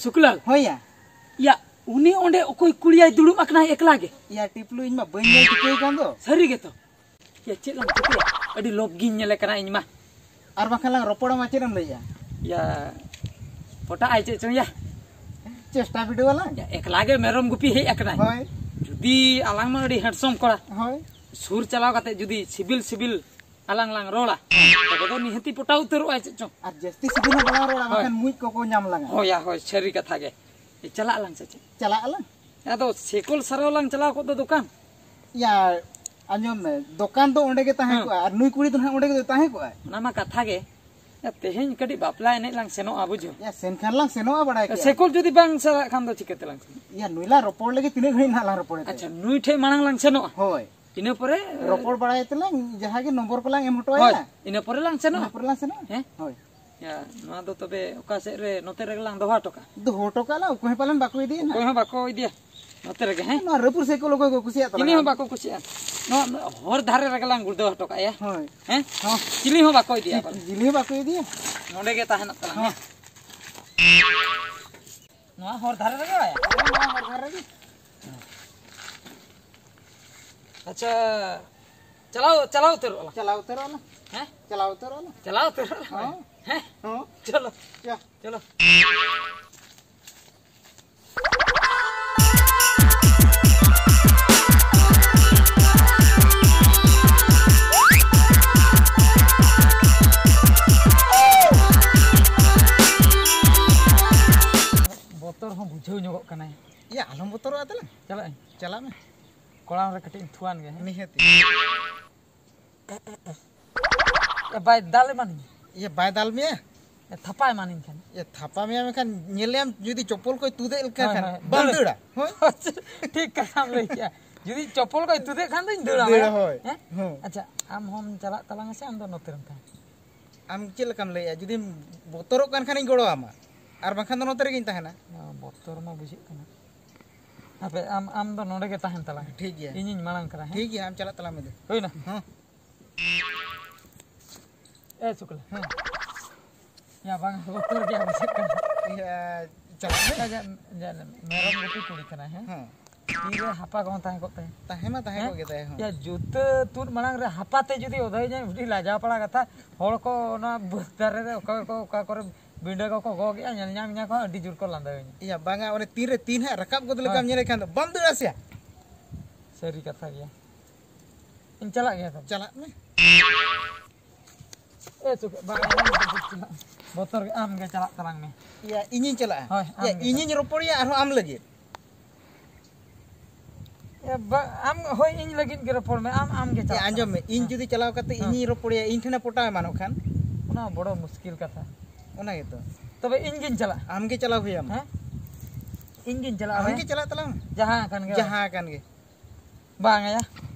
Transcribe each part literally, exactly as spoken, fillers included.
ᱥᱩᱠᱞᱟᱞ᱾ ᱦᱳᱭ ᱭᱟ᱾ ᱭᱟ, ᱩᱱᱤ ᱚᱸᱰᱮ ᱚᱠᱚᱭ ᱠᱩᱲᱤᱭᱟᱭ ᱫᱩᱲᱩᱵ ᱟᱠᱟᱱᱟᱭ ᱮᱠᱞᱟ ᱜᱮ? ᱭᱟ ᱴᱤᱯᱞᱩ, ᱤᱧ ᱢᱟ ᱵᱟᱹᱧ ᱧᱮᱞ ᱴᱷᱤᱠᱟᱹᱭ ᱠᱟᱱ ᱫᱚ᱾ ᱥᱟᱹᱨᱤ ᱜᱮᱛᱚ᱾ ᱭᱟ, ᱪᱮᱫ ᱞᱟᱝ ᱪᱤᱠᱟᱹᱭᱟ? ᱟᱹᱰᱤ ᱞᱚᱵ ᱜᱤᱧ ᱧᱮᱞᱮ ᱠᱟᱱᱟ ᱤᱧ ᱢᱟ᱾ ᱟᱨ ᱵᱟᱝᱠᱷᱟᱱ ᱞᱟᱝ ᱨᱚᱯᱚᱲᱟ ᱢᱟ, ᱪᱮᱫ ᱮᱢ ᱞᱟᱹᱭᱮᱜᱼᱟ? ᱭᱟ, ᱯᱚᱴᱟᱜ ᱟᱭ ᱪᱮᱫ ᱪᱚᱝ ᱭᱟ? ᱪᱮᱥᱴᱟ ᱵᱤᱰᱟᱹᱣ ᱟᱞᱟᱝ᱾ ᱭᱟ, ᱮᱠᱞᱟ ᱜᱮ ᱢᱮᱨᱚᱢ ᱜᱩᱯᱤ ᱦᱮᱡ ᱟᱠᱟᱱᱟᱭ᱾ ᱦᱳᱭ᱾ ᱡᱩᱫᱤ ᱟᱞᱟᱝ ᱢᱟ ᱟᱹᱰᱤ ᱦᱮᱸᱰᱥᱚᱢ ᱠᱚᱲᱟ᱾ ᱦᱳᱭ᱾ ᱥᱩᱨ ᱪᱟᱞᱟᱣ ᱠᱟᱛᱮ ᱡᱩᱫᱤ ᱥᱤᱵᱤᱞ ᱥᱤᱵᱤᱞ ᱟᱞᱟᱝ ᱞᱟᱝ ᱨᱚᱲᱟ, ᱛᱚᱵᱮ ᱫᱚ ᱱᱤᱦᱟᱹᱛᱤ ᱯᱚᱴᱟᱣ ᱩᱛᱟᱹᱨᱚᱜᱼᱟᱭ ᱪᱮᱫ ᱪᱚᱝ᱾ ᱟᱨ ᱡᱟᱹᱥᱛᱤ ᱥᱤᱵᱤᱞ ᱦᱚᱸ ᱵᱟᱞᱟᱝ ᱨᱚᱲᱟ, ᱦᱳᱭ᱾ ᱵᱟᱠᱷᱟᱱ ᱢᱩᱡ ᱠᱚᱠᱚ ᱧᱟᱢ ᱞᱟᱝᱟ᱾ ᱦᱳᱭ ᱭᱟ, ᱦᱳᱭ, ᱥᱟᱹᱨᱤ ᱠᱟᱛᱷᱟ ᱜᱮ᱾ ᱮ, ᱪᱟᱞᱟᱜ ᱟᱞᱟᱝ ᱥᱮ ᱪᱮᱫ? ᱪᱟᱞᱟᱜ ᱟᱞᱟᱝ᱾ ᱟᱫᱚ ᱥᱮᱠᱚᱞ ᱥᱟᱨᱟᱣ ᱞᱟᱝ ᱪᱟᱞᱟᱣ ᱠᱚᱜ ᱫᱚ ᱫᱚᱠᱟᱱ᱾ ᱭᱟ, ᱟᱸᱡᱚᱢ ᱢᱮ, ᱫᱚᱠᱟᱱ ᱫᱚ ᱚᱸᱰᱮ ᱜᱮ ᱛᱟᱦᱮᱸ ᱦᱮᱸ᱾ ᱠᱚᱜᱼᱟ, ᱟᱨ ᱱᱩᱭ ᱠᱩᱲᱤ ᱫᱚ ᱱᱟᱦᱟᱜ ᱚᱸᱰᱮ ᱜᱮ ᱛᱟᱦᱮᱸ ᱠᱚᱜᱼᱟᱭ᱾ ᱚᱱᱟ ᱢᱟ ᱠᱟᱛᱷᱟ ᱜᱮ᱾ ᱭᱟ, ᱛᱮᱦᱮᱧ ᱠᱟᱹᱴᱤᱡ ᱵᱟᱯᱞᱟ ᱮᱱᱮᱡ ᱞᱟᱝ ᱥᱮᱱᱚᱜᱼᱟ, ᱵᱩᱡᱷᱟᱹᱣ᱾ ᱭᱟ, ᱥᱮᱱ ᱠᱷᱟᱱ ᱞᱟᱝ ᱥᱮᱱᱚᱜᱼᱟ, ᱵᱟᱲᱟᱭ ᱠᱮᱜᱼᱟ᱾ ᱥᱮᱠᱚᱞ ᱡᱩᱫᱤ ᱵᱟᱝ ᱪᱟᱞᱟᱜ ᱠᱷᱟᱱ ᱫᱚ ᱪᱤᱠᱟᱹ ᱛᱮᱞᱟᱝ ᱥᱮᱱᱚᱜᱼᱟ? ᱭᱟ, ᱱᱩᱭ ᱞᱟᱝ ᱨᱚᱯᱚᱲ ᱞᱮᱜᱮ, ᱛᱤᱱᱟᱹᱜ ᱜᱷᱟᱹᱲᱤᱡ ᱱᱟᱦᱟᱜ ᱞᱟᱝ ᱨᱚᱯᱚᱲᱮᱫ ᱟᱪᱪᱷᱟ, ᱛᱮ? ᱱᱩᱭ ᱴᱷᱮᱡ ᱢᱟᱲᱟᱝ ᱞᱟᱝ ᱥᱮᱱᱚᱜᱼᱟ᱾ ᱦᱳᱭ᱾ ᱤᱱᱟᱹ ᱯᱚᱨᱮ ᱨᱚᱯᱚᱲ ᱵᱟᱲᱟᱭ ᱛᱮᱞᱟᱝ, ᱡᱟᱦᱟᱸ ᱜᱮ ᱱᱚᱢᱵᱚᱨ ᱠᱚᱞᱟᱝ ᱮᱢ ᱦᱚᱴᱚ ᱦᱳᱭ, ᱟᱭᱟ᱾ ᱤᱱᱟᱹ ᱯᱚᱨᱮ ᱞᱟᱝ ᱥᱮᱱᱚᱜᱼᱟ᱾ ᱤᱱᱟᱹ ᱯᱚᱨᱮ ᱞᱟᱝ ᱥᱮᱱᱚᱜᱼᱟ᱾ ᱦᱮᱸ? ᱦᱳᱭ᱾ ᱭᱟ, ᱱᱚᱣᱟ ᱫᱚ ᱛᱚᱵᱮ ᱚᱠᱟ ᱥᱮᱫ ᱨᱮ, ᱱᱚᱛᱮ ᱨᱮᱜᱮ ᱞᱟᱝ ᱫᱚᱦᱚ ᱦᱚᱴᱚ ᱠᱟᱜᱼᱟ? ᱫᱚᱦᱚ ᱦᱚᱴᱚ ᱠᱟᱜ ᱞᱟᱝ, ᱚᱠᱚᱭ ᱦᱚᱸ ᱯᱟᱞᱮᱱ ᱵᱟᱠᱚ ᱤᱫᱤᱭᱟ ᱱᱟᱜ᱾ ᱚᱠᱚᱭ ᱦᱚᱸ ᱵᱟᱠᱚ ᱤᱫᱤᱭᱟ ᱱᱚᱛᱮ ᱨᱮᱜᱮ, ᱦᱮᱸ? ᱱᱚᱣᱟ ᱨᱟᱹᱯᱩᱨ ᱥᱟᱭᱠᱮᱞ ᱚᱠᱚᱭ ᱠᱚ ᱠᱩᱥᱤᱭᱟᱜ ᱪᱤᱞᱤ ᱛᱟᱞᱟᱝᱟ? ᱦᱚᱸ ᱵᱟᱠᱚ ᱠᱩᱥᱤᱭᱟᱜᱼᱟ᱾ ᱱᱚᱣᱟ ᱦᱚᱨ ᱫᱷᱟᱨᱮ ᱨᱮᱜᱮ ᱞᱟᱝ ᱜᱩᱲᱫᱟᱹᱣ ᱦᱚᱴᱚ ᱠᱟᱜᱼᱟ, ᱭᱟ᱾ ᱦᱳᱭ᱾ ᱦᱮᱸ? ᱦᱚᱸ᱾ ᱪᱤᱞᱤ ᱦᱚᱸ ᱵᱟᱠᱚ ᱤᱫᱤᱭᱟ ᱪᱤ-, ᱯᱟᱞᱮ᱾ ᱪᱤᱞᱤ ᱦᱚᱸ ᱵᱟᱠᱚ ᱤᱫᱤᱭᱟ᱾ ᱱᱚᱰᱮ ᱜᱮ ᱛᱟᱦᱮᱱᱚᱜ ᱛᱟᱞᱟᱝ, ᱦᱚᱸ᱾ ᱦᱮᱸ? ᱱᱚᱣᱟ ᱦᱚᱨ ᱫᱷᱟᱨᱮ ᱨᱮᱜᱮ ᱵᱟᱭᱟ? ᱦᱮᱸ, ᱱᱚᱣᱟ ᱦᱚᱨ ᱫᱷᱟᱨᱮ ᱨᱮᱜᱮ᱾ ᱟᱪᱪᱷᱟ, ᱪᱟᱞᱟᱣ, ᱪᱟᱞᱟᱣ ᱩᱛᱟᱹᱨᱚᱜ ᱟᱞᱟᱝ᱾ ᱪᱟᱞᱟᱣ ᱩᱛᱟᱹᱨᱚᱜ ᱟᱞᱟᱝ᱾ ᱦᱮᱸ? ᱪᱟᱞᱟᱣ ᱩᱛᱟᱹᱨᱚᱜ ᱟᱞᱟᱝ᱾ ᱪᱟᱞᱟᱣ ᱩᱛᱟᱹᱨᱚᱜ ᱟᱞᱟᱝ᱾ ᱦᱚᱸ᱾ ᱦᱮᱸ? ᱦᱚᱸ᱾ ᱪᱚᱞᱚ᱾ ᱪᱚ᱾ ᱪᱚᱞᱚ᱾ ᱵᱚᱛᱚᱨ ᱦᱚᱸ ᱵᱩᱡᱷᱟᱹᱣ ᱧᱚᱜᱚᱜ ᱠᱟᱱᱟᱭ᱾ ᱭᱟ, ᱟᱞᱚᱢ ᱵᱚᱛᱚᱨᱚᱜᱼᱟ ᱛᱟᱞᱟᱝ᱾ ᱪᱟᱞᱟᱜ ᱟᱹᱧ᱾ ᱪᱟᱞᱟᱜ ᱢᱮ᱾ ᱠᱚᱲᱟᱢ ᱨᱮ ᱠᱟᱹᱴᱤᱡ ᱤᱧ ᱛᱷᱩᱣᱟᱱ ᱜᱮ, ᱦᱮᱸ? ᱱᱤᱦᱟᱹᱛᱤ᱾ ᱮ, ᱵᱟᱭ ᱫᱟᱞ ᱮᱢᱟᱱᱤᱧ᱾ ᱤᱭᱟᱹ, ᱵᱟᱭ ᱫᱟᱞ ᱢᱮᱭᱟ? ᱮ, ᱛᱷᱟᱯᱟ ᱮᱢᱟᱱᱤᱧ ᱠᱷᱟᱱ᱾ ᱮ, ᱛᱷᱟᱯᱟ ᱢᱮᱭᱟ, ᱢᱮᱱᱠᱷᱟᱱ ᱧᱮᱞᱮᱭᱟᱢ ᱡᱩᱫᱤ ᱪᱚᱯᱚᱞ ᱠᱚᱭ ᱛᱩᱫᱮᱫ ᱞᱮᱠᱟ ᱦᱳᱭ, ᱠᱷᱟᱱ, ᱦᱳᱭ, ᱵᱟᱢ ᱫᱟᱹᱲᱟ᱾ ᱫᱟᱹᱲᱟ? ᱦᱳᱭ᱾ ᱴᱷᱤᱠ ᱠᱟᱛᱷᱟᱢ ᱞᱟᱹᱭ ᱠᱮᱜᱼᱟ᱾ ᱡᱩᱫᱤ ᱪᱚᱯᱚᱞ ᱠᱚᱭ ᱛᱩᱫᱮᱫ ᱠᱷᱟᱱ ᱫᱚᱧ ᱫᱟᱹᱲᱟ, ᱫᱟᱹᱲᱟ, ᱦᱮᱸ? ᱦᱳᱭ᱾ ᱦᱮᱸ? ᱦᱳᱭ᱾ ᱟᱪᱪᱷᱟ, ᱟᱢ ᱦᱚᱸᱢ ᱪᱟᱞᱟᱜ ᱛᱟᱞᱟᱝᱟ ᱥᱮ ᱟᱢ ᱫᱚ ᱱᱚᱛᱮ ᱨᱮᱢ ᱛᱟᱦᱮᱱᱟ? ᱟᱢ ᱪᱮᱫ ᱞᱮᱠᱟᱢ ᱞᱟᱹᱭᱮᱜᱼᱟ? ᱡᱩᱫᱤᱢ ᱵᱚᱛᱚᱨᱚᱜ ᱠᱟᱱ ᱠᱷᱟᱱᱤᱧ ᱜᱚᱲᱚᱣᱟᱢᱟ, ᱟᱨ ᱵᱟᱝᱠᱷᱟᱱ ᱫᱚ ᱱᱚᱛᱮ ᱨᱮᱜᱤᱧ ᱛᱟᱦᱮᱱᱟ᱾ ᱚ, ᱵᱚᱛᱚᱨ ᱢᱟ ᱵᱩᱡᱷᱟᱹᱜ ᱠᱟᱱᱟ᱾ ᱦᱟᱯᱮ, ᱟᱢ, ᱟᱢ ᱫᱚ ᱱᱚᱰᱮ ᱜᱮ ᱛᱟᱦᱮᱱ ᱛᱟᱞᱟᱝ ᱢᱮ᱾ ᱴᱷᱤᱠ ᱜᱮᱭᱟ᱾ ᱤᱧᱤᱧ ᱢᱟᱲᱟᱝ ᱠᱟᱱᱟ, ᱦᱮᱸ? ᱴᱷᱤᱠ ᱜᱮᱭᱟ, ᱟᱢ ᱪᱟᱞᱟᱜ ᱛᱟᱞᱟᱝ ᱢᱮ ᱫᱮ᱾ ᱦᱩᱭᱱᱟ? ᱦᱚᱸ᱾ ᱮ, ᱥᱩᱠᱞᱟ᱾ ᱦᱮᱸ᱾ ᱭᱟ, ᱵᱟᱝ, ᱵᱚᱛᱚᱨ ᱜᱮ ᱵᱩᱡᱷᱟᱹᱜ ᱠᱟᱱᱟ᱾ ᱤᱭᱟᱹ, ᱪᱟᱞᱟᱜ ᱢᱮ᱾ ᱡᱟ, ᱡᱟ, ᱡᱟ, ᱢᱮᱨᱚᱢ ᱜᱩᱯᱤ ᱠᱩᱲᱤ ᱠᱟᱱᱟᱭ, ᱦᱮᱸ? ᱦᱮᱸ᱾ ᱛᱤᱨᱮ ᱦᱟᱯᱟ ᱠᱚᱦᱚᱸ ᱛᱟᱦᱮᱸ ᱠᱚᱜ ᱛᱟᱭᱟ᱾ ᱛᱟᱦᱮᱸ ᱢᱟ ᱛᱟᱦᱮᱸ ᱦᱮᱸ? ᱠᱚᱜ ᱜᱮ ᱛᱟᱭᱟ, ᱦᱚᱸ᱾ ᱭᱟ, ᱡᱩᱛᱟᱹ ᱛᱩᱫ ᱢᱟᱲᱟᱝ ᱨᱮ ᱦᱟᱯᱟ ᱛᱮ ᱡᱩᱫᱤ ᱚᱫᱷᱟᱭ ᱧᱟᱭ, ᱟᱹᱰᱤ ᱞᱟᱡᱟᱣ ᱯᱟᱲᱟ ᱠᱟᱛᱷᱟ᱾ ᱦᱚᱲ ᱠᱚ ᱚᱱᱟ ᱵᱟᱹᱫᱽ ᱫᱷᱟᱨᱮ ᱨᱮ ᱚᱠᱟ ᱠᱚ, ᱚᱠᱟ ᱠᱚᱨᱮ ᱵᱤᱸᱰᱟᱹ ᱠᱚᱠᱚ ᱜᱚᱜᱮᱜᱼᱟ, ᱧᱮᱞ ᱧᱟᱢ ᱤᱧᱟ ᱠᱚ, ᱟᱹᱰᱤ ᱡᱳᱨ ᱠᱚ ᱞᱟᱸᱫᱟᱣᱤᱧᱟ᱾ ᱤᱭᱟ, ᱵᱟᱝᱟ, ᱚᱱᱮ ᱛᱤᱱᱨᱮ ᱛᱤᱱ ᱦᱟᱸᱜ ᱨᱟᱠᱟᱵ ᱜᱚᱫ ᱞᱮᱠᱟᱢ ᱦᱳᱭ᱾ ᱧᱮᱞᱮ ᱠᱷᱟᱱ ᱫᱚ ᱵᱟᱢ ᱫᱟᱹᱲᱟ ᱥᱮ? ᱥᱟᱹᱨᱤ ᱠᱟᱛᱷᱟ ᱜᱮᱭᱟ᱾ ᱤᱧ ᱪᱟᱞᱟᱜ ᱜᱮᱭᱟ ᱛᱚ᱾ ᱪᱟᱞᱟᱜ ᱢᱮ᱾ ᱮ, ᱪᱩᱯ, ᱵᱟᱝ, ᱵᱟᱝ, ᱵᱚᱛᱚᱨ ᱜᱮ, ᱟᱢ ᱜᱮ ᱪᱟᱞᱟᱜ ᱛᱟᱞᱟᱝ ᱢᱮ᱾ ᱤᱭᱟ, ᱤᱧᱤᱧ ᱪᱟᱞᱟᱜᱼᱟ᱾ ᱦᱳᱭ, ᱟᱢ ᱤᱭᱟ, ᱜᱮ ᱤᱧᱤᱧ ᱪᱟᱞᱟᱜ᱾ ᱨᱚᱯᱚᱲᱮᱭᱟ ᱟᱨᱦᱚᱸ ᱟᱢ ᱞᱟᱹᱜᱤᱫ᱾ ᱮ, ᱵᱟ-, ᱟᱢ, ᱦᱳᱭ, ᱤᱧ ᱞᱟᱹᱜᱤᱫ ᱜᱮ ᱨᱚᱯᱚᱲ ᱢᱮ, ᱟᱢ, ᱟᱢ ᱜᱮ ᱤᱭᱟ, ᱪᱟᱞᱟᱜ ᱟᱸᱡᱚᱢ ᱛᱟᱞᱟᱝ ᱢᱮ, ᱢᱮ᱾ ᱤᱧ ᱦᱮᱸ᱾ ᱡᱩᱫᱤ ᱪᱟᱞᱟᱣ ᱠᱟᱛᱮ ᱦᱮᱸ᱾ ᱤᱧᱤᱧ ᱨᱚᱯᱚᱲᱮᱭᱟ, ᱤᱧ ᱴᱷᱮᱱᱮ ᱯᱚᱴᱟᱣ ᱮᱢᱟᱱᱚᱜ ᱠᱷᱟᱱ? ᱚᱱᱟ ᱵᱚᱲᱚ ᱢᱩᱥᱠᱤᱞ ᱠᱟᱛᱷᱟ᱾ ᱚᱱᱟ ᱜᱮᱛᱚ᱾ ᱛᱚᱵᱮ ᱤᱧ ᱜᱤᱧ ᱪᱟᱞᱟᱜᱼᱟ᱾ ᱟᱢ ᱜᱮ ᱪᱟᱞᱟᱣ ᱦᱩᱭ ᱟᱢᱟ᱾ ᱦᱮᱸ? ᱤᱧ ᱜᱤᱧ ᱪᱟᱞᱟᱜᱼᱟ, ᱟᱢ ᱦᱮᱸ? ᱜᱮ ᱪᱟᱞᱟᱜ ᱛᱟᱞᱟᱝ ᱢᱮ᱾ ᱡᱟᱦᱟᱸ ᱠᱟᱱ ᱜᱮ᱾ ᱡᱟᱦᱟᱸ ᱠᱟᱱ ᱜᱮ᱾ ᱵᱟᱝ ᱭᱟ,